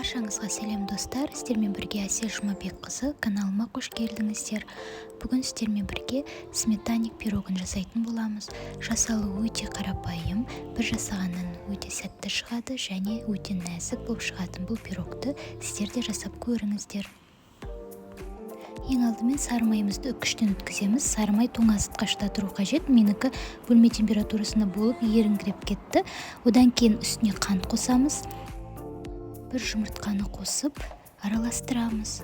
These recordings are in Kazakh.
Баршаңызға сәлем, достар! Сіздермен бірге Әсел Жұмабекқызы. Каналыма қош келдіңіздер! Бүгін сіздермен бірге сметанник пирогын жасайтын боламыз. Жасалуы өте қарапайым, бір жасағаннан өте сәтті шығады және өте нәзік болып шығатын бұл пирогты сіздер де жасап көріңіздер. Ең алдымен сары майымызды үккіштен өткіземіз. Сары май тоңазытқышта тұру қажет. Менікі бөлме температурасында болып, еріңкіреп кетті. Одан кейін үстіне қант қосамыз. Бір жұмыртқаны қосып араластырамыз.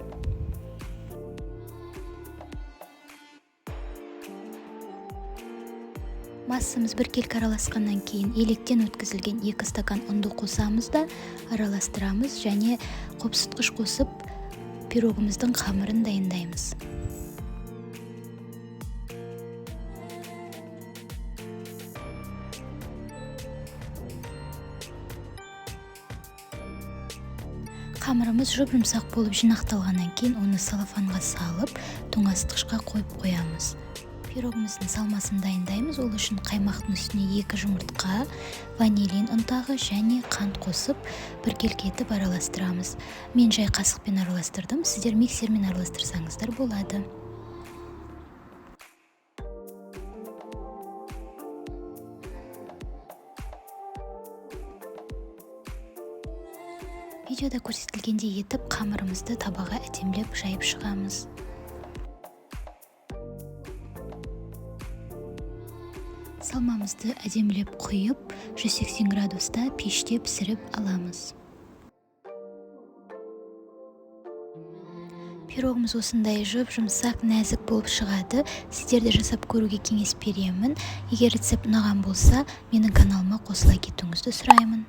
Массамыз біркелкі араласқаннан кейін електен өткізілген 2 стакан ұнды қосамыз да, араластырамыз және қопсытқыш қосып, пирогымыздың қамырын дайындаймыз. Қамырымыз жұп-жұмсақ болып жинақталғаннан кейін, оны целлофанға салып, тоңазытқышқа қойып қоямыз. Пирогымыздың салмасын дайындаймыз. Ол үшін қаймақтың үстіне 2 жұмыртқа, ванилин ұнтағы және қант қосып, біркелкі етіп араластырамыз. Мен жай қасықпен араластырдым, сіздер миксермен араластырсаңыздар болады. Видеода көрсетілгендей етіп қамырымызды табаға әдемілеп жайып шығамыз. Салмамызды әдемілеп құйып, 180 градуста пеште пісіріп аламыз. Пирогымыз осындай жұп-жұмсақ, нәзік болып шығады. Сіздер де жасап көруге кеңес беремін. Егер рецепт ұнаған болса, менің каналыма қосыла кетуіңізді сұраймын.